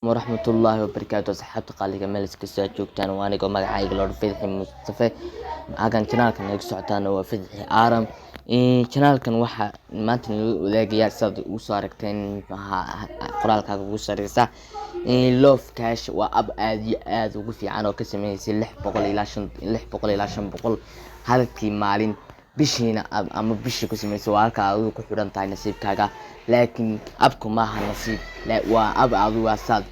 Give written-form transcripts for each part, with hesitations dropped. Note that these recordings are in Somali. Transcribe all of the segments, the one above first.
Waraxmatullaahi wabarakaatu. Asxaabta qaaliga, meel iskastoo aad joogtaan, waa anigoo magacayga Lord Fidxi Mustafe. Halkan channelkan naga socotaana waa Fidxi Aaram. Channelkan waxaa maanta nala wadaagayaa, sidaad ugu soo aragteen, muxuu ahaa qoraalkaaga ugu sareysa, Love Cash. Waa app aad iyo aad ugu fiican oo ka sameysay 600 ilaa shan, 600 ilaa 500 halkii maalin, bishiina ama bishii ku sameysay. Waa halka adigu ku xidhan tahay nasiibkaaga, laakiin appku maaha nasiib. Waa app adigu waa saad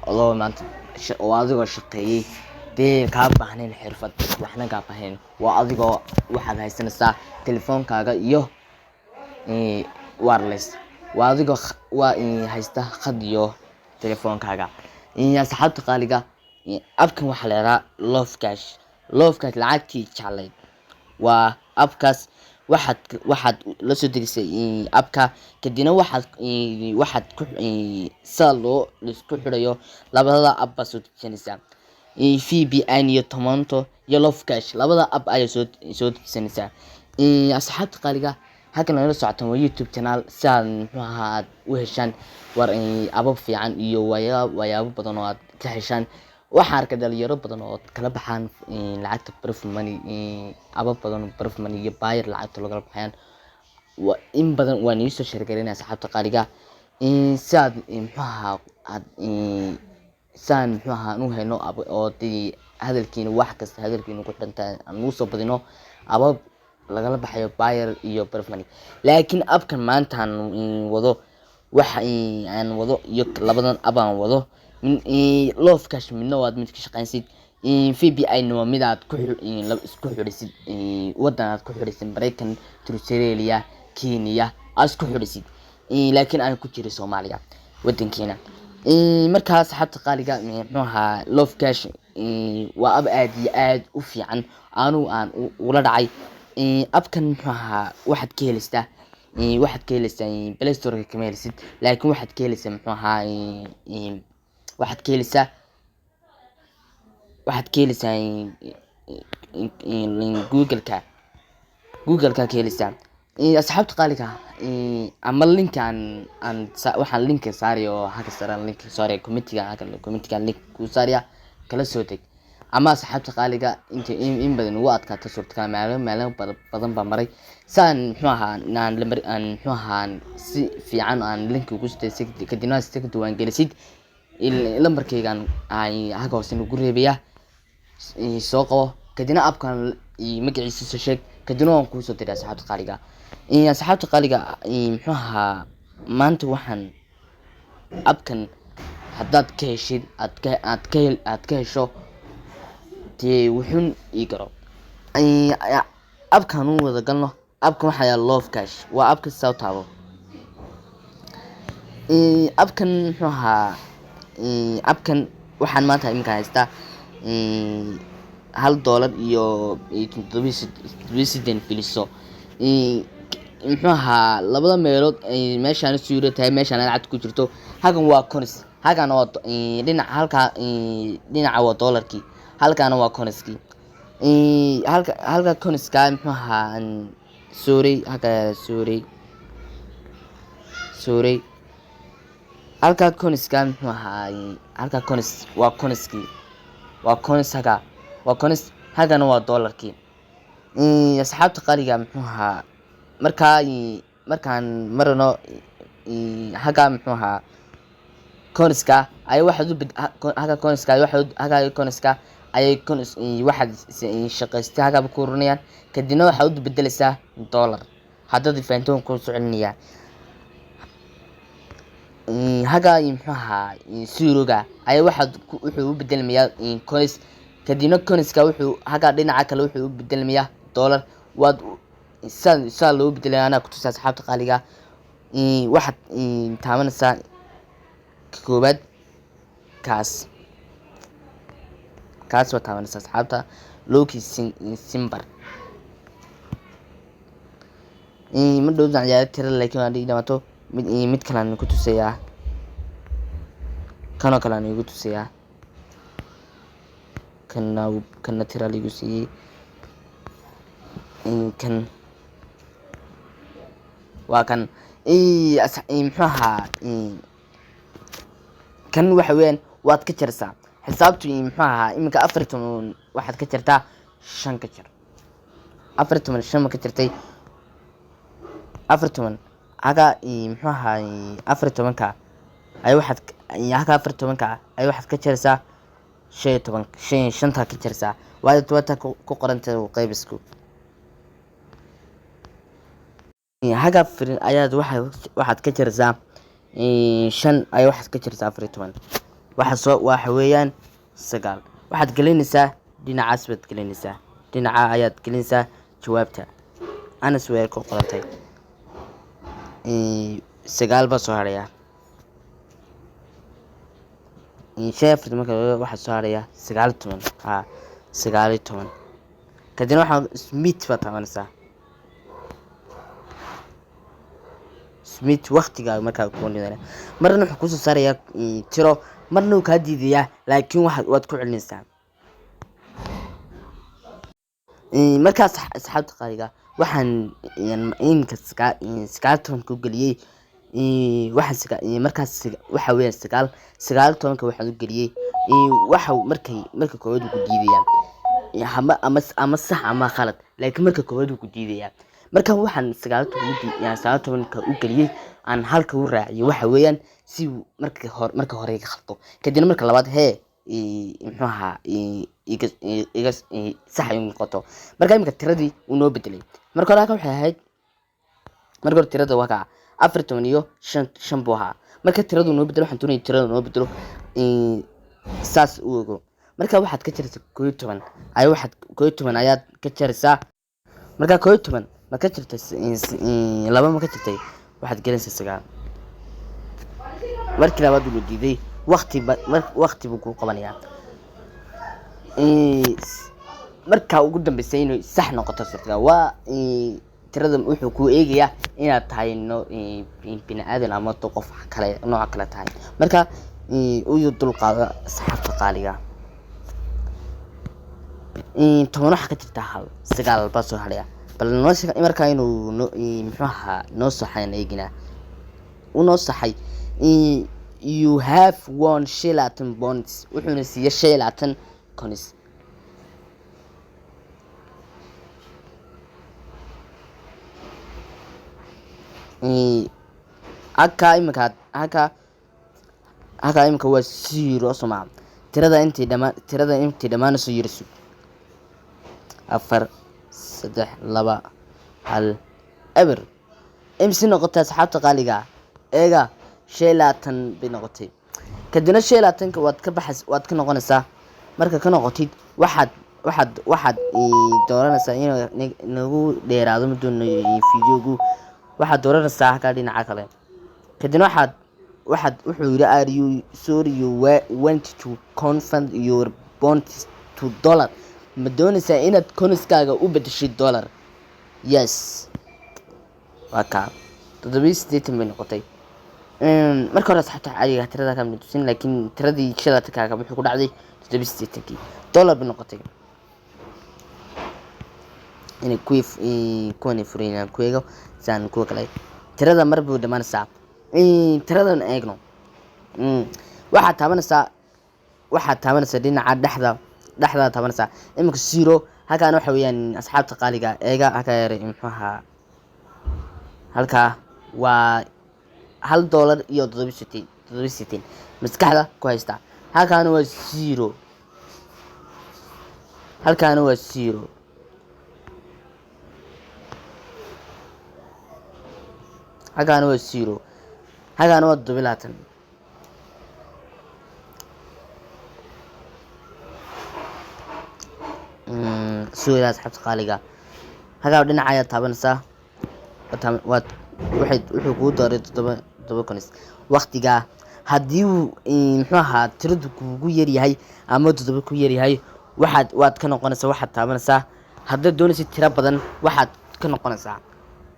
adoo maanta oo adigoo shaqeeyey dee kaa baahnayn xirfad, waxna kaa baahnayn. Waa adigoo waxaad haysanaysaa telefoonkaaga iyo wireless, waa adigoo waa haysta khad iyo telefoonkaaga. Asxaabta qaaliga, appkan waxaa la yidhahaa Love Cash. Love Cash, lacagtii jeclayd, waa appkaas. Waxaad la soo degisay appka, kadibna waxaad ku sida loo isku xidhayo labada app baa soo dejisanaysaa, VPN iyo Tomato iyo Love Cash. Labada app ayaa soo dejisanaysaa. Asxaabta qaaliga, halkan nagala socotaan waa YouTube channel, si aad muxuu ahaa aad u heshaan war appab fiican iyo waxyaabo badan oo aad ka heshaan. Waxaan arkay dhalinyaro badan oo kala baxaan lacagta Perfect Money, appab badan, Perfect Money iyo Payeer lacagta lagala baxayaan. In badan waan iisoo share gareynaya, asxaabta qaaliga, si aad muxuu ahaa aad saan muxuu ahaa u helno oo dee hadalkiina, wax kasta hadalkiina ku xidhan tahay, aan ugu soo badino appab lagala baxayo Payeer iyo Perfect Money. Laakiin appkan maanta aan wado, waxa aan wado iyo labadan app aan wado, Love Cash, midna waad mid ka shaqeynsid, VPN waa mid aad ku isku xidhisid wadan, aad ku xidhisid Maraykan, Australia, Kenya aad isku xidhisid, laakiin aan ku jirin Soomaaliya wadankeena. Markaa asxaabta qaaliga, muxuu ahaa, Love Cash waa app aad iyo aad u fiican anu aan ula dhacay appkan. Muxuu ahaa, waxaad ka helaysaa Play Store kama helisid, laakiin waxaad ka helaysaa, muxuu ahaa, waxaad ka helaysaa Google-ka ka helaysaa, asxaabta qaaliga. Ama linkaan aan waxaan linka saaraya oo halka sare linka saaraya, commentiga, halka commentiga link kuu saaraya, kala soo deg. Ama asxaabta qaaliga, inta in badan ugu adkaato suurtagal, maalmo badan baa maray saan muxuu ahaa aan lambar aan muxuu ahaa si fiican aan linka ugu soo kadibna si ka diiwaan gelisid. Lambarkaygan ay halka hoose nagu reebaya, soo qabo, kadibna appkan magaciisa soo sheeg, kadibna waan kuusoo diray. Asxaabta qaaliga, muxuu ahaa, maanta waxaan appkan haddaad ka heshid, aad ka hesho dee wuxuun ii garo appkan u wada galno. Appkan waxaa yaala Love Cash, waa appka saa u taabo. Appkan muxuu ahaa, appkan waxaan maanta iminka haystaa $1 iyo 87 filiso. Muxuu ahaa, labada meelood meeshaan suuro tahay, meeshaan lacagta ku jirto, halkan waa coins, halkan waa dhinaca, halka dhinaca waa dollarkii, halkaana waa coinskii. Halka coinska, muxuu ahaa, sorry, halka, sorry, sorry, halka coinska, muxuu ahaa, halka coins waa coinskii, waa coins, halka waa coins, halkana waa dollarkii. Asxaabta qaaliga, muxuu ahaa, markaa markaan marano halka, muxuu ahaa, coinska ay waxaad u bed halka coinska ay waxaad halka coinska ayay coins waxaad shaqaystay halkaaba ku ururinayaan, kadibna waxaad u bedeleysaa dollar. Haddaad fahanto, waan kuu soo celinayaa. Halka, muxuu ahaa, zeroga ayaa waxaad wuxuu u bedelmayaa coins, kadibna coinska wuxuu halka dhinaca kale wuxuu u bedelmayaa dollar. Waad saa loo bedelaya, anaa kutusa. Asxaabta qaaliga, waxaad taabanaysaa ka koowaad, kaas baad taabanaysaa, asxaabta. Lucky simbar ma dhowdan ciyaaro tira, laakiin waa dhigi dhamato. Mid kale aan ku tusayaa, kanoo kale aan igu tusayaa. Kana tira liigu siiyey. Kan waa kan, muxuu ahaa, kan Kan waxa weeyaan waad ka jaraysaa xisaabtu. Muxuu ahaa? Iminka 14 waxaad ka jartaa shan. Ka jar 14, shan ma ka jartay? 14 haga, muxuu ahaa, 14-ka ay waxaad halka 14-ka ay waxaad ka jaraysaa 15, shan, shantaa ka jaraysaa, waayo wata ku qoranta qaybisku. Haga firin ayaad waxaad ka jaraysaa shan ay waxaad ka jaraysaa 14. Waxa soo waxa weeyaan sagaal. Waxaad gelinaysaa dhinacaas baad gelinaysaa, dhinaca ayaad gelinaysaa jawaabta anas way ku qorantay. Sagaal baa soo haraya. Shan afar marka waxaa soo haraya 19. Ha, 19. Kadibna waxaa submit baad taabanaysaa, submit. Waqtiga markaa kuu nidaamaya, marna wuxuu kusoo saarayaa tiro, marna wuu kaa diidayaa, laakiin waxaad waad ku celinaysaa. Markaas asxaabta qaaliga, waxaan iminka 19 ku geliyey, waxaan markaas waxa weeyaan sagaal, 19-ka waxaan u geliyey waxa markay marka koowaad uu ku diidayaa ama sax ama khalad, laakiin marka koowaad uu ku diidayaa. Marka waxaan 19 19-ka u geliyey aan halka u raaciyey waxa weeyaan si marka hore, marka hore iga khaldo, kadibna marka labaad hee, muxuu ahaa, iga iga sax ay noqoto. Marka iminka tiradii uu noo bedelay. Marka hore halkan waxay ahayd, marka hore tirada waa kaa 14 iyo shan, shan buu ahaa. Marka tiradu noo bedelo, waxaan doonaya tirada noo bedelo saas u ogo. Marka waxaad ka jaraysaa 11 ay waxaad 11 ayaad ka jaraysaa. Marka 11 ma ka jirtay? Laba ma ka jirtay? Waxaad gelinaysaa sagaal. Markii labaad uu diiday, waqti waqti buu kuu qabanayaa. Marka ugu dambeysay inay sax noqoto suurtagal waa tirada. Wuxuu kuu eegayaa inaad tahay no bini aadan ama qof kale, nooc kale tahay. Marka uyu dulqaado asxaabta qaaliga. 10 waxaa ka jirta hal, sagaal baa soo hadhaya. Bal noo sheeg markaa inuu no, muxuu ahaa, noo saxayn eeginaa. Uu noo saxay. You have won 25 points. Wuxuuna siiyey 25 coins. Halkaa iminka, halkaa iminka waa zero soma. Tirada intay dhamaan, tirada intay dhamaanayso yiri sug. Afar, saddex, laba, hal, eber. Imsi noqotay asxaabta qaaliga? Eega, 25 bay noqotay. Kadibna 25-ka waad ka baxays, waad ka noqonaysaa. Marka ka noqotid, waxaad dooranaysaa inuu nagu dheeraado ma doonayo videogu. Waxaad dooranaysaa halkaa dhinaca kale. Kadibna waxaad wuxuu yidhi, "Are you sure you want to convert your points to dollar?" Ma doonaysaa inaad coinskaaga u bedeshay dollar? Yes. Waa kaa 87 bay noqotay. Marka hore asxaabta caadiga tirada kama tusin, laakiin tiradii 25-kaaga wuxuu ku dhacday 87-kii dollar bay noqotay. Inay kuwii kuwani furaynaan ku eego saan kuwa kale. Tirada mar buu dhamaanaysaa. Tiradan eegno. Waxaad taabanaysaa dhinaca dhexda, dhexdaa taabanaysaa. Iminka zero halkaan waxa weeyaan asxaabta qaaliga, eega halkaa yar, muxuu ahaa, halkaa waa $1 iyo 87, 87 maskaxda ku haysta. Halkaana waa zero, halkaana waa zero. Halkaana waa zero, halkaana waa 27. Sugaa asxaabta qaaliga. Halkaa dhinaca ayaad taabanaysaa. Waad waxay wuxuu kuu dooray toddoba, toddoba coins. Waqtigaa haddii uu, muxuu ahaa, tiradu kuugu yaryahay ama toddoba ku yaryahay, waad ka noqonaysaa. Waxaad taabanaysaa haddaad doonaysid tiro badan, waxaad ka noqonaysaa,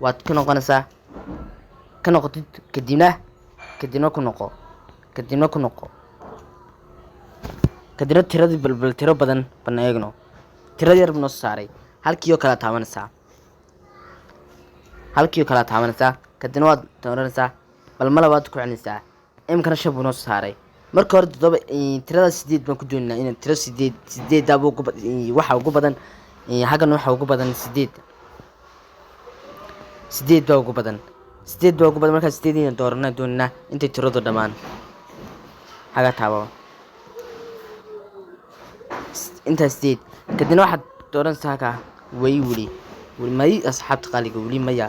waad ka noqonaysaa. Ka noqotid, kadibna ku noqo, kadibna ku noqo, kadibna tiradii balbal tiro badan ban eegno. Tiro yar buu noo soo saaray. Halkii oo kale taabanaysaa, halkii oo kale taabanaysaa, kadibna waad dooranaysaa. Bal ma labaad ku celinaysaa. Iminkana shan buu noo soo saaray. Marka hore toddoba, tirada sideed baan ku doonaynaa inaan tiro sideed, sideedaaba ugu waxa ugu badan xaggan, waxa ugu badan sideed. Sideed baa ugu badan, sideed baa ugu badan. Markaa sideed inaan dooranaa doonaynaa intay tiradu dhammaan. Xaga taabo intaa sideed, kadibna waxaad dooranaysaa halkaa. Way weli weli may, asxaabta qaaliga, weli maya.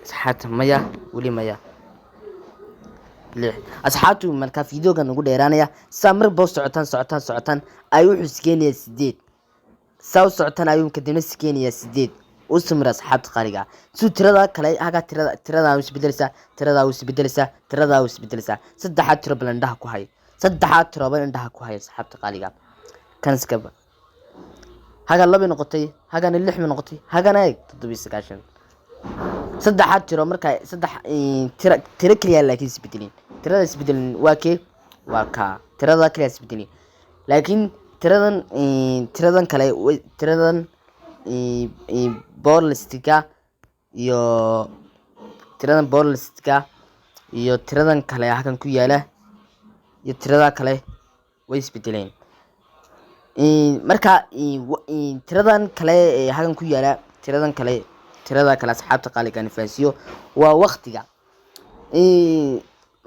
Asxaabta, maya, weli maya. Lix, asxaabtu. Markaa videogan ugu dheeraanaya saa marba socotaan, socotaan, socotaan ayuu wuxuu iskeenayaa sideed. Saa u socotaan ayuu kadibna iskeenayaa sideed. U samira, asxaabta qaaliga. Suu tirada kale hagaa tirada, tiradaa u isbedeleysaa, tiradaa u isbedeleysaa, tiradaa u isbedeleysaa. Saddexaad tiro bal indhaha ku hay, saddexaad tiroba indhaha ku hay, asxaabta qaaliga. Kan iskaba haga labay noqotay, hagana lix bay noqotay, hagana eeg 97. Saddexaad tiro markaa saddex tira, tiro keliya laakiin isbedelin. Tirada isbedelin waa kee? Waa kaa. Tirada keliya isbedelin, laakiin tiradan, tiradan kale, tiradan borlistiga iyo tiradan borlistiga iyo tiradan kale halkan ku yaala iyo tirada kale way isbedeleen. Marka tiradan kale ee halkan ku yaala, tiradan kale, tirada kale, asxaabta qaaliga, fahansiiyo, waa waqtiga.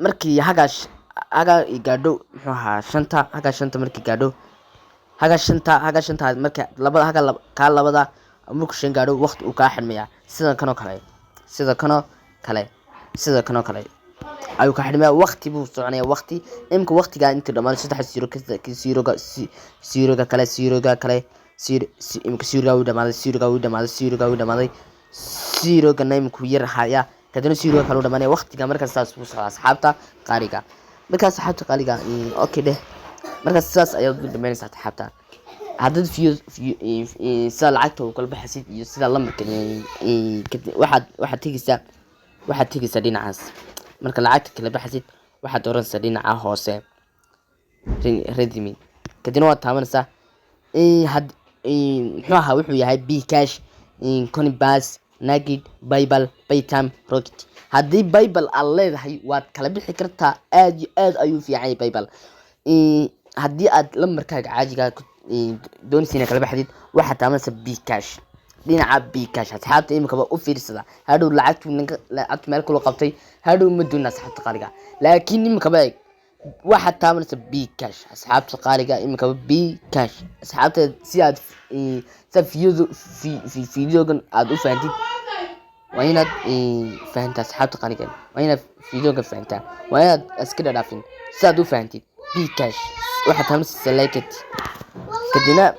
Markii hagash haga gaadho, muxuu ahaa, shanta, haga shanta markii gaadho, haga shanta, haga shanta marka labada haga kaa labada markuu shan gaadho, waqti uu kaa xidhmaya. Sida kanoo kale, sida kanoo kale, sida kanoo kale ayuu ka xidhmaya. Waqti buu soconaya, waqti imika waqtigaa intuu dhammaan saddex zero zeroga, zeroga kale, zeroga kale, zero. Imika zeroga wuu dhamaaday, zeroga wuu dhamaaday, zeroga wuu dhamaaday, zerogana imikuu yar haya, kadibna zeroga kale u dhamaanaya waqtiga. Markaas saas buu socdaa, asxaabta qaaliga. Markaas, asxaabta qaaliga, okay dheh. Markaas sidaas ayaad u dhameynaysaa, asxaabta. Haddaad sida lacagta u kala baxaysid iyo sida lambarka, waxaad tegeysaa dhinacaas. Marka lacagta kala baxaysid, waxaad dooranaysaa dhinaca hoose, redeem, kadibna waad taabanaysaa. Had muxuu ahaa? Wuxuu yahay bKash, Coinbase, Nagad, PayPal, Paytm, Rocket. Haddii PayPal aad leedahay, waad kala bixi kartaa. Aad iyo aad ayuu fiican yahay PayPal. Haddii aad lambarkaaga caadiga doonaysa inaad kala baxdid, waxaad taabanaysaa bKash, dhinaca bKash. Asxaabta, imikaba u fiirsada. Hadhow lacagtu ninka lacagtu meel kula qabtay, hadhow ma doonina, asxaabta qaaliga. Laakiin imikaba eeg, waxaad taabanaysaa bKash, asxaabta qaaliga. Imikaba bKash, asxaabta, si aad sida videogan aad u fahantid, waa inaad fahantaa, asxaabta qaaliga. Waa inaad videogan fahantaa, waa inaad iska dhadhaafin. Si aad u fahantid bKash, waxaad taabanaysaa select, kadibna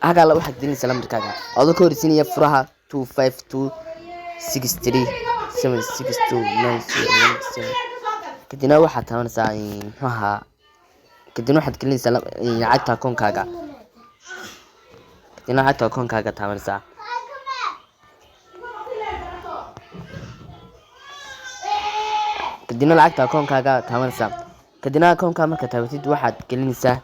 hagaa waxaad gelinaysaa lambarkaaga adoo ka horeysiinaya furaha 252637629017. Kadibna waxaad taabanaysaa, muxuu ahaa, kadibna waxaad gelinaysaa lacagta akoonkaaga. Kadibna lacagta akoonkaaga taabanaysaa. Kadibna lacagta akoonkaaga taabanaysaa. Kadibna akoonkaa markaad taabatid, waxaad gelinaysaa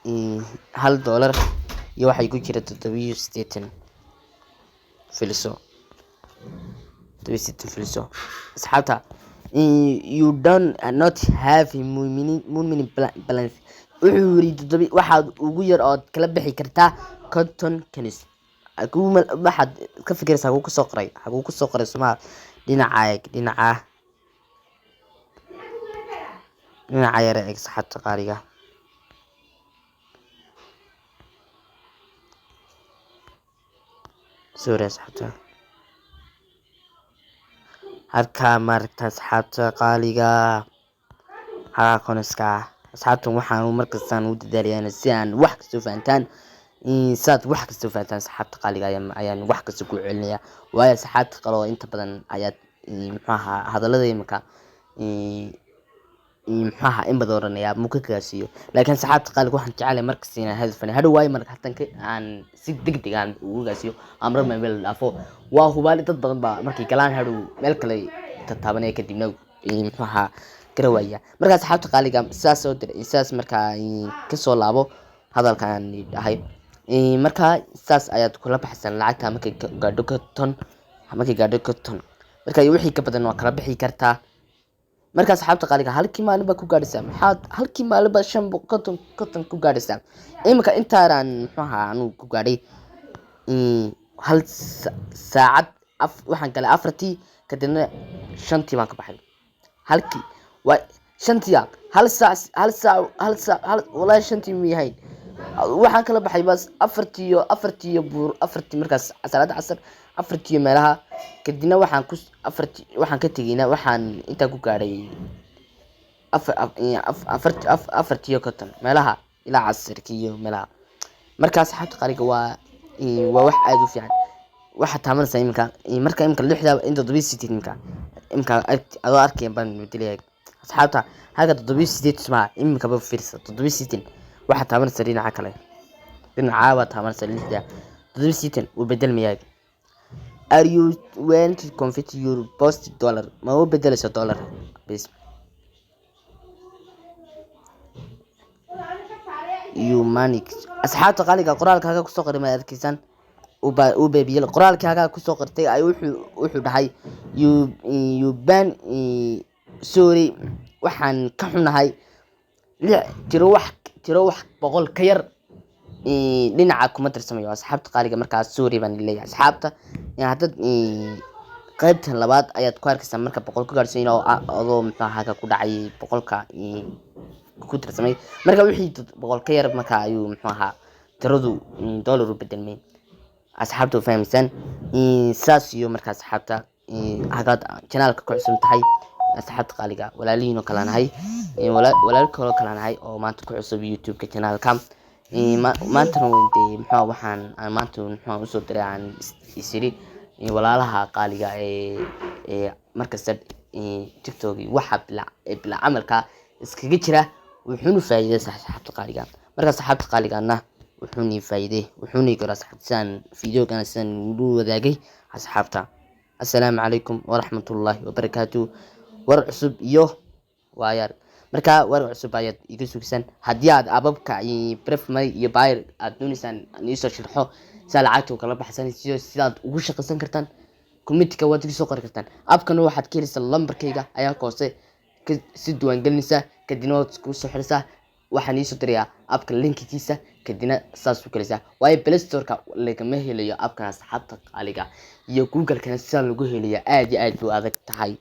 $1 iyo waxay ku jira 87 filiso, 87 filiso. Asxaabta, you don't not have a minimum balance, wuxuu yiri. Toddoba waxaad ugu yar ood kala bixi kartaa 50 coins. Waxaad ka fikiraysaa xaguu kusoo qoray, xaguu kusoo qoray somaha? Dhinaca eeg, dhinaca yare eeg, asxaabta qaaliga. Sorry, asxaabta. Halkaa maaragta, asxaabta qaaliga, halkaa coinska. Asxaabtan, waxaan markastaan u dadaalayaa si aan wax kastoo fahantaan, saad wax kastoo fahantaan, asxaabta qaaliga, ayaan wax kasta ku celinaya. Waayo, asxaabta qalo inta badan ayaad, muxuu ahaa, hadallada imika, muxuu ahaa, in badan oranaya muka gaarsiiyo. Laakiin asxaabta qaaliga, waxaan jecelahay markasta inaan hadal fani hadhow. Waayo, marka hatan aan si degdeg aan ugu gaarsiiyo amra meel dhaafo, waa hubaali dad badan baa markay galaan hadhow meel kale tataabanaya, kadibna, muxuu ahaa, garawaya. Marka, asxaabta qaaliga, sidaas soo dir, sidaas markaa kasoo laabo hadalkaan dhahay. Markaa sidaas ayaad kula baxsan lacagta markay gaadho 50, markay gaadho 50. Marka wixii ka badan waa kala bixi kartaa. Marka asxaabta qaaliga, halkii maalin baa ku gaadhaysaa. Maxaad halkii maalin baa 550 50 ku gaadhaysaa? Iminka intaanaan, muxuu ahaa, anugu ku gaadhay hal saacad. Waxaan galay 4-tii, kadibna 5-tii baan ka baxay. Halkii waa 5-tii, hal saac, hal saac, hal saac, hal, wallahi 5-tii miyahayn. Waxaan kala baxay bas 4-tii iyo 4-tii iyo buur, 4-tii markaas salaada casar, 4-tii iyo meelaha. Kadibna waxaan ku 4-tii waxaan ka tegeyna, waxaan intaa ku gaadhay 4:50 meelaha ilaa casarkii iyo meelaha. Marka asxaabta qaaliga, waa wax aada u fiican. Waxaad taabanaysaa iminka, marka iminka lixda in 87 iminka adoo arkaya baan bedelaya. Asxaabta, halka 78 smaa iminka ba fiirsa, 87 waxaad taabanaysaa dhinaca kale, dhinaca baad taabanaysaa lixda, 87 wuu bedelmayaa. "Are you want to convert your post dollar?" Ma u bedelaysa dollar bes? You money. Asxaabta qaaliga, qoraalka halka kusoo qoray ma arkaysaan? Uu beebiyey qoraalkii halkaa kusoo qortay. Ay wuxuu dhahay "You ban, sorry, waxaan ka xunahay, lix tiro, wax tiro, wax 100 ka yar dhinaca kuma tirsamayo." Asxaabta qaaliga, markaas sorry baan leeyahay. Asxaabta, hadad qaybta labaad ayaad ku arkaysaa marka 100 ku gaarsiin oo adoo, muxuu ahaa, ku dhacay 100-ka ku tirsamay. Marka wixii 100 ka yar marka ayuu, muxuu ahaa, tiradu dollar u bedelmay. Asxaabta fahmaysan saas iyo marka asxaabta hadaad channelka ku cusub tahay, asxaabta qaaliga, walaalihiin oo kala nahay, walaal kaloo kala nahay oo maanta ku cusub YouTube-ka channelka maantana dee, muxuu waxaan aan maanta, muxuu usoo diray, aan isiri walaalaha qaaliga ee markasta TikTok waxa bila camalka iskaga jira, wuxuuna faa'iiday asxaabta qaaliga. Marka asxaabta qaaligana wuxuuna faa'iiday, wuxuuna gara asxaabta sidaan videogana sidaan ugu wadaagay asxaabta. Assalaamu calaykum waraxmatullaahi wabarakaatu. War cusub iyo waayaar, marka war cusub ayaad iga sugsan. Haddii aad appabka Brave Money iyo Payeer aad dooneysaan aan iisoo sharxo sidaa lacagta kala baxsan, sidaad ugu shaqaysan kartaan, commentiga waad iga soo qori kartaan. Appkana waxaad ka helaysaa lambarkayga ayaa hoose si diiwaangelinaysaa, kadibna waad isku soo xiraysaa. Waxaan iisoo dirayaa appka linkigiisa, kadibna saas u gelaysaa, waayo Play Storeka lagama helayo appkan, asxaabta qaaliga, iyo Google-kana sidaa lagu helayo aad iyo aad buu adag tahay.